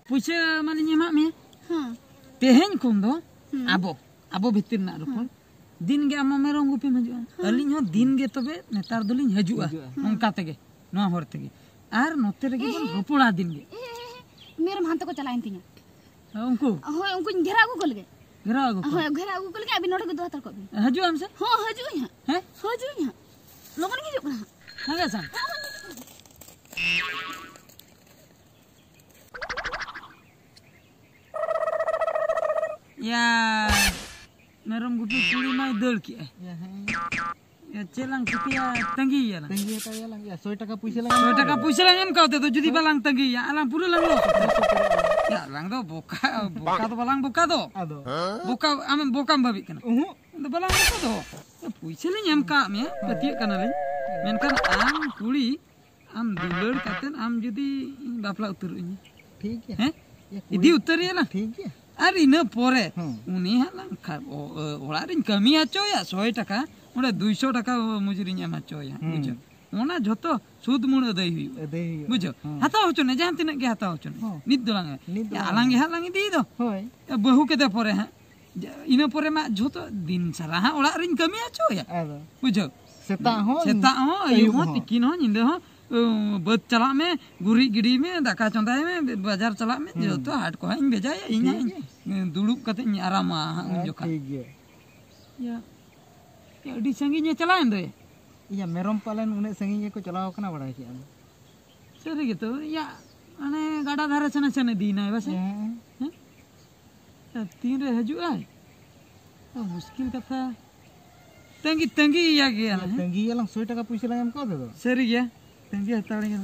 ᱯᱩᱭᱥᱟᱹ ᱢᱟᱞᱤᱧ ᱮᱢᱟᱜ ᱢᱮᱭᱟ᱾ ᱦᱮᱸ᱾ ᱛᱮᱦᱮᱧ ᱠᱷᱚᱱ ᱫᱚ ᱟᱵᱚ ᱟᱵᱚ ᱵᱷᱤᱛᱤᱨ ᱨᱮᱱᱟᱜ ᱨᱚᱯᱚᱲ, ᱫᱤᱱ ᱜᱮ ᱟᱢ ᱢᱟ ᱢᱮᱨᱚᱢ ᱜᱩᱯᱤᱢ ᱦᱤᱡᱩᱜᱼᱟ, ᱟᱹᱞᱤᱧ ᱦᱚᱸ ᱫᱤᱱ ᱜᱮ ᱛᱚᱵᱮ ᱱᱮᱛᱟᱨ ᱫᱚᱞᱤᱧ ᱦᱤᱡᱩᱜᱼᱟ᱾ ᱱᱚᱝᱠᱟ ᱛᱮᱜᱮ, ᱱᱚᱣᱟ ᱦᱚᱨ ᱛᱮᱜᱮ᱾ ᱟᱨ ᱱᱚᱛᱮ ᱨᱮᱜᱮ ᱵᱚᱱ ᱨᱚᱯᱚᱲᱟ ᱫᱤᱱ ᱜᱮ᱾ ᱢᱮᱨᱚᱢ ᱦᱟᱱᱛᱮ ᱠᱚ ᱪᱟᱞᱟᱣᱮᱱ ᱛᱤᱧᱟ᱾ ᱩᱱᱠᱩ ᱦᱳᱭ, ᱩᱱᱠᱩᱧ ᱜᱷᱮᱨᱟ ᱟᱹᱜᱩ ᱠᱚ ᱞᱮᱜᱮ᱾ ᱜᱷᱮᱨᱟ ᱟᱹᱜᱩ ᱠᱚ᱾ ᱦᱳᱭ, ᱜᱷᱮᱨᱟ ᱟᱹᱜᱩ ᱠᱚ ᱞᱮᱜᱮ, ᱟᱹᱵᱤᱱ ᱱᱚᱰᱮ ᱜᱮ ᱫᱚᱦᱚ ᱦᱟᱛᱟᱲ ᱠᱚᱜ ᱵᱤᱱ᱾ ᱦᱤᱡᱩᱜ ᱟᱢ ᱥᱮ? ᱦᱚᱸ, ᱦᱤᱡᱩᱜ ᱟᱹᱧ ᱦᱟᱸᱜ᱾ ᱦᱮᱸ? ᱦᱤᱡᱩᱜ ᱟᱹᱧ ᱦᱟᱸᱜ᱾ ᱞᱚᱜᱚᱱ ᱜᱮ ᱦᱤᱡᱩᱜ ᱠᱟᱱᱟ ᱦᱟᱸᱜ᱾ ᱦᱮᱸ ᱜᱮ ᱥᱮ? ᱭᱟ, ᱢᱮᱨᱚᱢ ᱜᱩᱯᱤ ᱠᱩᱲᱤ ᱢᱟᱭ ᱫᱟᱹᱲ ᱠᱮᱜᱼᱟ᱾ ᱭᱟ, ᱦᱮᱸ᱾ ᱭᱟ, ᱪᱮᱫ ᱞᱟᱝ ᱪᱤᱠᱟᱹᱭᱟ? ᱛᱟᱺᱜᱤᱭᱮᱭᱟ ᱞᱟᱝ᱾ ᱛᱟᱺᱜᱤ ᱦᱟᱛᱟᱲᱮᱭᱟ ᱞᱟᱝ᱾ ᱭᱟ, ᱥᱚᱭ ᱴᱟᱠᱟ ᱯᱩᱭᱥᱟᱹ ᱞᱟᱝ ᱥᱚᱭ ᱮᱢ ᱴᱟᱠᱟ ᱠᱟᱣᱫᱮ᱾ ᱯᱩᱭᱥᱟᱹ ᱞᱟᱝ ᱮᱢ ᱠᱟᱣᱫᱮ ᱫᱚ, ᱡᱩᱫᱤ ᱵᱟᱞᱟᱝ ᱛᱟᱺᱜᱤᱭᱮᱭᱟ, ᱟᱞᱟᱝ ᱯᱩᱨᱟᱹ ᱞᱟᱝ ᱞᱚᱥ ᱩᱛᱟᱹᱨᱚᱜᱼᱟ᱾ ᱭᱟ, ᱟᱞᱟᱝ ᱫᱚ ᱵᱚᱠᱟ, ᱵᱚᱠᱟ ᱫᱚ ᱵᱟᱞᱟᱝ ᱵᱚᱠᱟ ᱫᱚ᱾ ᱟᱫᱚ? ᱵᱚᱠᱟ, ᱟᱢᱮᱢ ᱵᱚᱠᱟᱢ ᱵᱷᱟᱵᱤᱜ ᱠᱟᱱᱟ᱾ ᱩᱦᱩᱸ᱾ ᱟᱫᱚ ᱵᱟᱞᱟᱝ ᱵᱚᱠᱟ ᱫᱚ᱾ ᱯᱩᱭᱥᱟᱹ ᱞᱤᱧ ᱮᱢ ᱠᱟᱜ ᱢᱮᱭᱟ, ᱯᱟᱹᱛᱭᱟᱹᱜ ᱠᱟᱱᱟᱞᱤᱧ᱾ ᱢᱮᱱᱠᱷᱟᱱ ᱟᱢ ᱠᱩᱲᱤ, ᱟᱢ ᱫᱩᱞᱟᱹᱲ ᱠᱟᱛᱮᱫ ᱟᱢ ᱡᱩᱫᱤ ᱵᱟᱯᱞᱟ ᱩᱛᱟᱹᱨᱚᱜ ᱤᱧ᱾ ᱴᱷᱤᱠ ᱜᱮᱭᱟ᱾ ᱦᱮᱸ? ᱭᱟ, ᱠᱩᱲᱤ᱾ ᱤᱫᱤ ᱩᱛᱟᱹᱨᱮᱭᱟ ᱞᱟᱝ᱾ ᱴᱷᱤᱠ ᱜᱮᱭᱟ᱾ ᱟᱨ ᱤᱱᱟᱹ ᱯᱚᱨᱮ ᱦᱮᱸ᱾ ᱩᱱᱤ ᱦᱟᱸᱜ ᱞᱟᱝ ᱠᱷᱟ-, ᱚ-, ᱚ-, ᱚᱲᱟᱜ ᱨᱤᱧ ᱠᱟᱹᱢᱤ ᱦᱚᱪᱚᱭᱟ ᱥᱚᱭ ᱴᱟᱠᱟ, ᱚᱸᱰᱮ ᱫᱩᱭᱥᱚ ᱴᱟᱠᱟ ᱢᱚᱡᱩᱨᱤᱧ ᱮᱢ ᱦᱚᱪᱚᱭᱟ, ᱦᱮᱸ᱾ ᱵᱩᱡᱷᱟᱹᱣ? ᱚᱱᱟ ᱡᱷᱚᱛᱚ ᱥᱩᱫ ᱢᱩᱲ ᱟᱹᱫᱟᱹᱭ ᱦᱩᱭᱩᱜᱼᱟ᱾ ᱟᱹᱫᱟᱹᱭ ᱦᱩᱭᱩᱜᱼᱟ᱾ ᱵᱩᱡᱷᱟᱹᱣ? ᱦᱮᱸ᱾ ᱦᱟᱛᱟᱣ ᱦᱚᱪᱚ ᱱᱮ, ᱡᱟᱦᱟᱸ ᱛᱤᱱᱟᱹᱜ ᱜᱮ ᱦᱟᱛᱟᱣ ᱦᱚᱪᱚ ᱱᱮ᱾ ᱦᱮᱸ᱾ ᱱᱤᱛ ᱫᱚ ᱞᱟᱝ, ᱱᱤᱛ ᱫᱚ ᱟᱞᱟᱝ ᱞᱟᱝ ᱜᱮ ᱦᱟᱸᱜ ᱞᱟᱝ ᱤᱫᱤᱭ ᱫᱚ᱾ ᱦᱳᱭ᱾ ᱵᱟᱹᱦᱩ ᱠᱮᱫᱮ ᱯᱚᱨᱮ ᱦᱟᱸᱜ, ᱡᱟ-, ᱤᱱᱟᱹ ᱯᱚᱨᱮ ᱢᱟ ᱡᱷᱚᱛᱚ ᱫᱤᱱ ᱥᱟᱨᱟ ᱦᱟᱸᱜ ᱚᱲᱟᱜ ᱨᱤᱧ ᱠᱟᱹᱢᱤ ᱦᱚᱪᱚᱭᱟ᱾ ᱟᱫᱚ᱾ ᱵᱩᱡᱷᱟᱹᱣ? ᱥᱮᱛᱟᱜ ᱦᱚᱸ, ᱥᱮᱛᱟᱜ ᱦᱚᱸ, ᱟᱹᱭᱩᱵ ᱟᱹᱭᱩᱵ ᱦᱚᱸ, ᱦᱚᱸ᱾ ᱛᱤᱠᱤᱱ ᱦᱚᱸ, ᱧᱤᱫᱟᱹ ᱦᱚᱸ, ᱩᱸ, ᱵᱟᱹᱫᱽ ᱪᱟᱞᱟᱜ ᱢᱮ, ᱜᱩᱨᱤᱡ ᱜᱤᱰᱤᱭ ᱢᱮ, ᱫᱟᱠᱟ ᱪᱚᱸᱫᱟᱭ ᱢᱮ, ᱵᱮ-, ᱵᱟᱡᱟᱨ ᱪᱟᱞᱟᱜ ᱢᱮ, ᱦᱩᱸ᱾ ᱡᱚᱛᱚ ᱦᱟᱴ ᱠᱚᱦᱚᱸ ᱤᱧ ᱵᱷᱮᱡᱟᱭᱟ, ᱤᱧ ᱴᱷᱤᱠ ᱦᱟᱸᱜ ᱜᱮᱭᱟ᱾ ᱤᱧ, ᱩᱸ, ᱫᱩᱲᱩᱵ ᱠᱟᱛᱮ ᱤᱧ ᱟᱨᱟᱢᱟ ᱦᱟᱸᱜ ᱩᱱ ᱦᱮᱸ, ᱡᱚᱠᱷᱟᱜ᱾ ᱴᱷᱤᱠ ᱜᱮᱭᱟ᱾ ᱭᱟ, ᱭᱟ, ᱟᱹᱰᱤ ᱥᱟᱺᱜᱤᱧᱮ ᱪᱟᱞᱟᱣᱮᱱ ᱫᱚᱭ᱾ ᱤᱭᱟᱹ, ᱢᱮᱨᱚᱢ ᱯᱟᱞᱮᱱ ᱩᱱᱟᱹᱜ ᱥᱟᱺᱜᱤᱧ ᱜᱮᱠᱚ ᱪᱟᱞᱟᱣ ᱠᱟᱱᱟ, ᱵᱟᱲᱟᱭ ᱠᱮᱜᱼᱟᱢ᱾ ᱥᱟᱹᱨᱤ ᱜᱮᱛᱚ, ᱭᱟ, ᱢᱟᱱᱮ ᱜᱟᱰᱟ ᱫᱷᱟᱨᱮ ᱥᱮᱱᱮ ᱥᱮᱱ ᱤᱫᱤᱭᱮᱱᱟᱭ ᱵᱟᱥᱮ? ᱦᱮᱸ᱾ ᱦᱮᱸ? ᱟᱨ ᱛᱤᱱᱨᱮ ᱦᱤᱡᱩᱜ ᱟᱭ? ᱛᱚ ᱢᱩᱥᱠᱤᱞ ᱠᱟᱛᱷᱟ᱾ ᱛᱟᱺᱜᱤ, ᱛᱟᱺᱜᱤᱭᱮᱭᱟ ᱜᱮᱭᱟ ᱞᱮ, ᱦᱮᱸ? ᱛᱟᱺᱜᱤᱭᱮᱭᱟ ᱞᱟᱝ, ᱥᱚᱭ ᱴᱟᱠᱟ ᱯᱩᱭᱥᱟᱹ ᱞᱟᱝ ᱮᱢ ᱠᱟᱣᱫᱮ ᱫᱚ᱾ ᱥᱟᱹᱨᱤ ᱜᱮᱭᱟ, ᱛᱟᱺᱜᱤ ᱦᱟᱛᱟᱲ ᱜᱮ᱾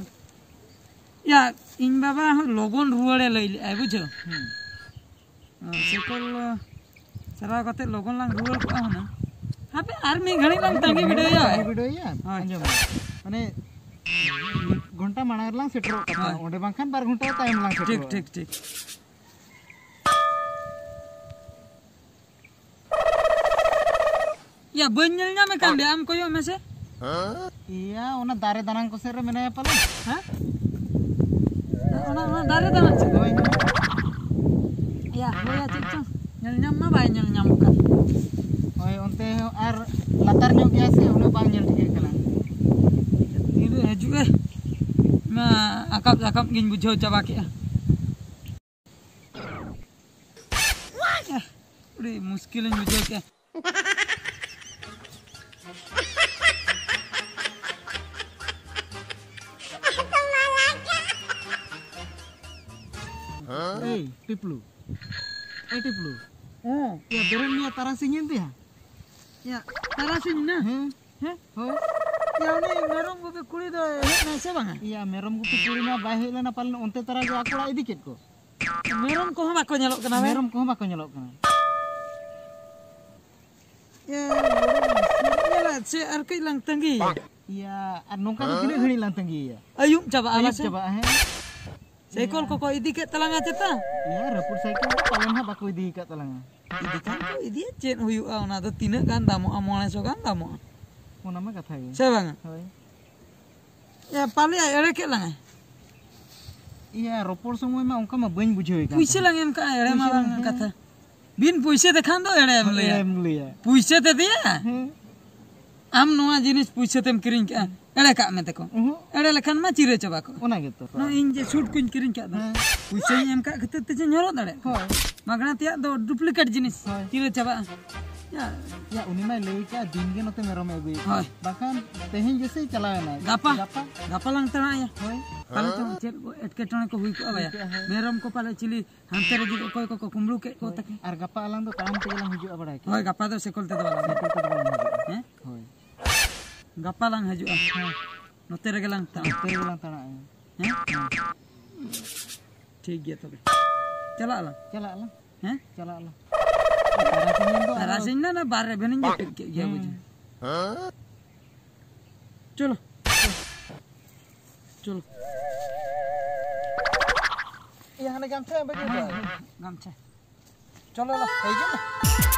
ᱭᱟ, ᱤᱧ ᱵᱟᱵᱟ ᱦᱚᱸ ᱞᱚᱜᱚᱱ ᱨᱩᱣᱟᱹᱲᱮ ᱞᱟᱹᱭ ᱞᱮᱜᱼᱟᱭ, ᱵᱩᱡᱷᱟᱹᱣ? ᱦᱩᱸ᱾ ᱟᱨ ᱥᱟᱭᱠᱮᱞ ᱥᱟᱨᱟᱣ ᱠᱟᱛᱮ ᱞᱚᱜᱚᱱ ᱞᱟᱝ ᱨᱩᱣᱟᱹᱲ ᱠᱚᱜᱼᱟ ᱦᱩᱱᱟᱹᱝ᱾ ᱦᱟᱯᱮ ᱟᱨ ᱢᱤᱫ ᱜᱷᱟᱹᱲᱤᱡ ᱞᱟᱝ ᱛᱟᱺᱜᱤ ᱵᱤᱰᱟᱹᱣᱮᱭᱟ᱾ ᱛᱟᱺᱜᱤ ᱵᱤᱰᱟᱹᱣᱮᱭᱟ? ᱦᱳᱭ᱾ ᱟᱸᱡᱚᱢ ᱢᱮ᱾ ᱢᱟᱱᱮ, ᱢᱤᱫ ᱜᱷᱚᱱᱴᱟ ᱢᱟᱲᱟᱝ ᱨᱮᱞᱟᱝ ᱥᱮᱴᱮᱨᱚᱜ ᱠᱟᱱᱟ᱾ ᱦᱳᱭ᱾ ᱚᱸᱰᱮ ᱵᱟᱝᱠᱷᱟᱱ ᱵᱟᱨ ᱜᱷᱚᱱᱴᱟ ᱛᱟᱭᱚᱢ ᱞᱟᱝ ᱴᱷᱤᱠ, ᱥᱮᱴᱮᱨᱚᱜᱼᱟ᱾ ᱴᱷᱤᱠ, ᱴᱷᱤᱠ᱾ ᱭᱟ, ᱵᱟᱹᱧ ᱧᱮᱞ ᱧᱟᱢᱮ ᱠᱟᱱ ᱫᱚ, ᱟᱢ ᱠᱚᱭᱚᱜ ᱢᱮᱥᱮ᱾ ᱤᱭᱟ, ᱚᱱᱟ ᱫᱟᱨᱮ ᱫᱟᱱᱟᱝ ᱠᱚ ᱥᱮᱫ ᱨᱮ ᱢᱮᱱᱟᱭᱟ ᱯᱟᱞᱮ᱾ ᱦᱮᱸ? ᱚᱱᱟ, ᱚᱱᱟ ᱫᱟᱨᱮ ᱫᱟᱱᱟᱝ ᱥᱮᱫ? ᱦᱳᱭ᱾ ᱭᱟ, ᱦᱳᱭ, ᱟᱨ ᱪᱮᱫ ᱪᱚᱝ ᱧᱮᱞ ᱧᱟᱢ ᱢᱟ ᱵᱟᱭ ᱧᱮᱞ ᱧᱟᱢᱚᱜ ᱠᱟᱱ᱾ ᱦᱳᱭ, ᱚᱱᱛᱮ ᱦᱚᱸ ᱟᱨ ᱞᱟᱛᱟᱨ ᱧᱚᱜ ᱜᱮᱭᱟ ᱥᱮ, ᱩᱱᱟᱹᱜ ᱵᱟᱝ ᱧᱮᱞ ᱴᱷᱤᱠᱟᱹᱜ ᱠᱟᱱᱟ᱾ ᱛᱤᱨᱮ ᱦᱤᱡᱩᱜ ᱮ? ᱢᱟ, ᱟᱠᱟᱵ ᱟᱠᱟᱵ ᱜᱤᱧ ᱵᱩᱡᱷᱟᱹᱣ ᱪᱟᱵᱟ ᱠᱮᱜᱼᱟ᱾ ᱟᱹᱰᱤ ᱢᱩᱥᱠᱤᱞᱤᱧ ᱵᱩᱡᱷᱟᱹᱣ ᱠᱮᱜᱼᱟ᱾ ᱮᱭ ᱴᱤᱯᱞᱩ, ᱮᱭ ᱴᱤᱯᱞᱩ, ᱦᱮᱸ᱾ ᱭᱟ, ᱵᱮᱨᱮᱞ ᱢᱮᱭᱟ ᱛᱟᱨᱟᱥᱤᱧ ᱮᱱ ᱛᱮᱭᱟ? ᱭᱟ, ᱛᱟᱨᱟᱥᱤᱧ ᱱᱟ? ᱦᱮᱸ᱾ ᱦᱮᱸ? ᱦᱳᱭ᱾ ᱭᱟ, ᱩᱱᱤ ᱢᱮᱨᱚᱢ ᱜᱩᱯᱤ ᱠᱩᱲᱤ ᱫᱚ ᱦᱮᱡ ᱱᱟᱭ ᱥᱮ ᱵᱟᱝᱟ? ᱭᱟ, ᱢᱮᱨᱚᱢ ᱜᱩᱯᱤ ᱠᱩᱲᱤ ᱢᱟ ᱵᱟᱭ ᱦᱮᱡ ᱞᱮᱱᱟ, ᱯᱟᱞᱮᱱ ᱚᱱᱛᱮ ᱛᱟᱨᱟ ᱜᱮ ᱟᱠᱚ ᱚᱲᱟᱜ ᱤᱫᱤ ᱠᱮᱫ ᱠᱚ᱾ ᱢᱮᱨᱚᱢ ᱠᱚᱦᱚᱸ ᱵᱟᱠᱚ ᱧᱮᱞᱚᱜ ᱠᱟᱱᱟ ᱵᱮ? ᱢᱮᱨᱚᱢ ᱠᱚᱦᱚᱸ ᱵᱟᱠᱚ ᱧᱮᱞᱚᱜ ᱠᱟᱱᱟ᱾ ᱭᱟ, ᱧᱮᱞᱟ ᱪᱮᱫ ᱟᱨ ᱠᱟᱹᱡ ᱞᱟᱝ ᱛᱟᱺᱜᱤᱭᱟ? ᱭᱟ, ᱟᱨ ᱱᱚᱝᱠᱟ ᱫᱚ ᱛᱤᱱᱟᱹᱜ ᱜᱷᱟᱹᱲᱤᱡ ᱞᱟᱝ ᱛᱟᱺᱜᱤᱭᱟ? ᱟᱹᱭᱩᱵ ᱪᱟᱵᱟᱜᱼᱟ ᱟᱹᱭᱩᱵ ᱵᱟᱥᱮ? ᱪᱟᱵᱟᱜᱼᱟ, ᱦᱮᱸ᱾ ᱥᱟᱭᱠᱮᱞ ᱠᱚᱠᱚ ᱤᱫᱤ ᱠᱮᱫ ᱛᱟᱞᱟᱝᱟ ᱪᱮᱛᱟ? ᱭᱟ, ᱨᱟᱹᱯᱩᱫ ᱥᱟᱭᱠᱮᱞ ᱫᱚ ᱯᱟᱞᱮᱱ ᱦᱟᱸᱜ ᱵᱟᱠᱚ ᱤᱫᱤ ᱟᱠᱟᱫ ᱛᱟᱞᱟᱝᱟ᱾ ᱤᱫᱤ ᱠᱷᱟᱱ ᱠᱚ ᱤᱫᱤᱭᱟ, ᱪᱮᱫ ᱦᱩᱭᱩᱜᱼᱟ? ᱚᱱᱟ ᱫᱚ ᱛᱤᱱᱟᱹᱜ ᱜᱟᱱ ᱫᱟᱢᱚᱜᱼᱟ? ᱢᱚᱬᱮ ᱥᱚ ᱜᱟᱱ ᱫᱟᱢᱚᱜᱼᱟ᱾ ᱚᱱᱟ ᱢᱟ ᱠᱟᱛᱷᱟ ᱜᱮ᱾ ᱥᱮ ᱵᱟᱝᱟ? ᱦᱳᱭ᱾ ᱭᱟ, ᱯᱟᱞᱮ ᱮᱲᱮ ᱠᱮᱫ ᱞᱟᱝᱟᱭ᱾ ᱤᱭᱟᱹ, ᱨᱚᱯᱚᱲ ᱥᱚᱢᱚᱭ ᱢᱟ ᱚᱱᱠᱟ ᱢᱟ ᱵᱟᱹᱧ ᱵᱩᱡᱷᱟᱹᱣᱮ ᱠᱟᱱ ᱯᱩᱭᱥᱟᱹ ᱛᱟᱦᱮᱸᱫ᱾ ᱞᱟᱝ ᱮᱢ ᱠᱟᱜᱼᱟ, ᱮᱲᱮ ᱢᱟ ᱯᱩᱭᱥᱟᱹ ᱵᱟᱝ ᱞᱟᱝ, ᱠᱟᱛᱷᱟ᱾ ᱦᱮᱸ᱾ ᱵᱤᱱ ᱯᱩᱭᱥᱟᱹ ᱛᱮᱠᱷᱟᱱ ᱫᱚ ᱮᱲᱮᱢ ᱞᱟᱹᱭᱟ᱾ ᱮᱲᱮᱢ ᱞᱟᱹᱭᱟ᱾ ᱯᱩᱭᱥᱟᱹ ᱛᱮᱫᱮᱭᱟ? ᱦᱮᱸ᱾ ᱟᱢ ᱱᱚᱣᱟ ᱡᱤᱱᱤᱥ ᱯᱩᱭᱥᱟᱹ ᱛᱮᱢ ᱠᱤᱨᱤᱧ ᱠᱟᱜᱼᱟ, ᱮᱲᱮ ᱠᱟᱜ ᱢᱮ ᱛᱟᱠᱚ᱾ ᱩᱦᱩᱸ᱾ ᱮᱲᱮ ᱞᱮᱠᱷᱟᱱ ᱢᱟ ᱪᱤᱨᱟᱹ ᱪᱟᱵᱟ ᱠᱚᱜ᱾ ᱚᱱᱟ ᱜᱮᱛᱚ᱾ ᱱᱚᱜᱼᱚᱭ ᱤᱧ ᱡᱮ ᱥᱩᱴ ᱠᱚᱧ ᱠᱤᱨᱤᱧ ᱠᱟᱜ ᱫᱚ, ᱦᱮᱸ᱾ ᱯᱩᱭᱥᱟᱹᱧ ᱮᱢ ᱠᱟᱜ ᱠᱷᱟᱹᱛᱤᱨ ᱛᱮ ᱪᱮᱫ ᱦᱚᱨᱚᱜ ᱫᱟᱲᱮᱭᱟᱜ ᱠᱟᱱᱟ? ᱦᱳᱭ᱾ ᱢᱟᱜᱽᱱᱟ ᱛᱮᱭᱟᱜ ᱫᱚ ᱰᱩᱯᱞᱤᱠᱮᱴ ᱡᱤᱱᱤᱥ, ᱦᱳᱭ᱾ ᱪᱤᱨᱟᱹ ᱪᱟᱵᱟᱜᱼᱟ᱾ ᱭᱟ᱾ ᱭᱟ, ᱩᱱᱤ ᱢᱟᱭ ᱞᱟᱹᱭ ᱠᱟᱜᱼᱟ, ᱫᱤᱱ ᱜᱮ ᱱᱚᱛᱮ ᱢᱮᱨᱚᱢᱮ ᱟᱹᱜᱩᱭᱮᱫ ᱠᱚᱣᱟ᱾ ᱦᱳᱭ᱾ ᱵᱟᱠᱷᱟᱱ ᱛᱮᱦᱮᱧ ᱜᱮᱥᱮᱭ ᱪᱟᱞᱟᱣ ᱮᱱᱟᱭ᱾ ᱜᱟᱯᱟ? ᱜᱟᱯᱟ? ᱜᱟᱯᱟ ᱞᱟᱝ ᱛᱟᱲᱟᱜ ᱟᱭᱟ᱾ ᱦᱳᱭ᱾ ᱯᱟᱞᱮ ᱪᱚᱝ ᱪᱮᱫ ᱠᱚ ᱮᱴᱠᱮᱴᱚᱬᱮ ᱠᱚ ᱦᱩᱭ ᱠᱚᱜᱼᱟ ᱵᱟᱭᱟ᱾ ᱦᱩᱭ ᱠᱚᱜᱼᱟ, ᱦᱳᱭ᱾ ᱢᱮᱨᱚᱢ ᱠᱚ ᱯᱟᱞᱮ ᱪᱤᱞᱤ ᱦᱟᱱᱛᱮ ᱨᱮ ᱡᱩᱫᱤ ᱚᱠᱚᱭ ᱠᱚᱠᱚ ᱠᱩᱢᱵᱽᱲᱩ ᱠᱮᱫ ᱠᱚ ᱦᱳᱭ᱾ ᱛᱟᱠᱚ᱾ ᱟᱨ ᱜᱟᱯᱟ ᱟᱞᱟᱝ ᱫᱚ ᱛᱟᱲᱟᱢ ᱛᱮᱜᱮ ᱞᱟᱝ ᱦᱤᱡᱩᱜᱼᱟ, ᱵᱟᱲᱟᱭ ᱠᱮᱫᱟ᱾ ᱦᱳᱭ, ᱜᱟᱯᱟ ᱫᱚ ᱥᱟᱭᱠᱮᱞ ᱛᱮᱫᱚ ᱵᱟᱞᱟᱝ ᱥᱟᱭᱠᱮᱞ ᱛᱮᱫᱚ ᱵᱟᱞᱟᱝ ᱦᱤᱡᱩᱜᱼᱟ᱾ ᱦᱮᱸ? ᱦᱳᱭ᱾ ᱜᱟᱯᱟ ᱞᱟᱝ ᱦᱤᱡᱩᱜᱼᱟ᱾ ᱦᱮᱸ᱾ ᱱᱚᱛᱮ ᱨᱮᱜᱮ ᱞᱟᱝ ᱛᱟᱲᱟᱢ᱾ ᱱᱚᱛᱮ ᱨᱮᱜᱮ ᱞᱟᱝ ᱛᱟᱲᱟᱢ᱾ ᱦᱮᱸ? ᱴᱷᱤᱠ ᱜᱮᱭᱟ ᱛᱚᱵᱮ᱾ ᱪᱟᱞᱟᱜ ᱟᱞᱟᱝ᱾ ᱪᱟᱞᱟᱜ ᱟᱞᱟᱝ᱾ ᱦᱮᱸ? ᱪᱟᱞᱟᱜ ᱟᱞᱟᱝ᱾ ᱛᱟᱨᱟᱥᱤᱧ ᱫᱚ ᱟᱨᱚ ᱛᱟᱨᱟᱥᱤᱧ ᱱᱟ, ᱱᱟ ᱵᱟᱨ ᱨᱮᱵᱷᱮᱱᱤᱧ ᱡᱟᱹᱯᱤᱫ ᱠᱮᱫ ᱜᱮᱭᱟ, ᱦᱮᱸ᱾ ᱵᱩᱡᱷᱟᱹᱣ᱾ ᱪᱚᱞᱚ᱾ ᱪᱚᱞᱚ᱾ ᱤᱭᱟᱹ, ᱦᱟᱱᱮ ᱜᱟᱢᱪᱷᱟ ᱵᱟᱹᱜᱤ ᱦᱚᱴᱚ ᱟᱭ᱾ ᱜᱟᱢᱪᱷᱟ᱾ ᱪᱚᱞᱚ, ᱞᱟ, ᱦᱤᱡᱩᱜ ᱢᱮ᱾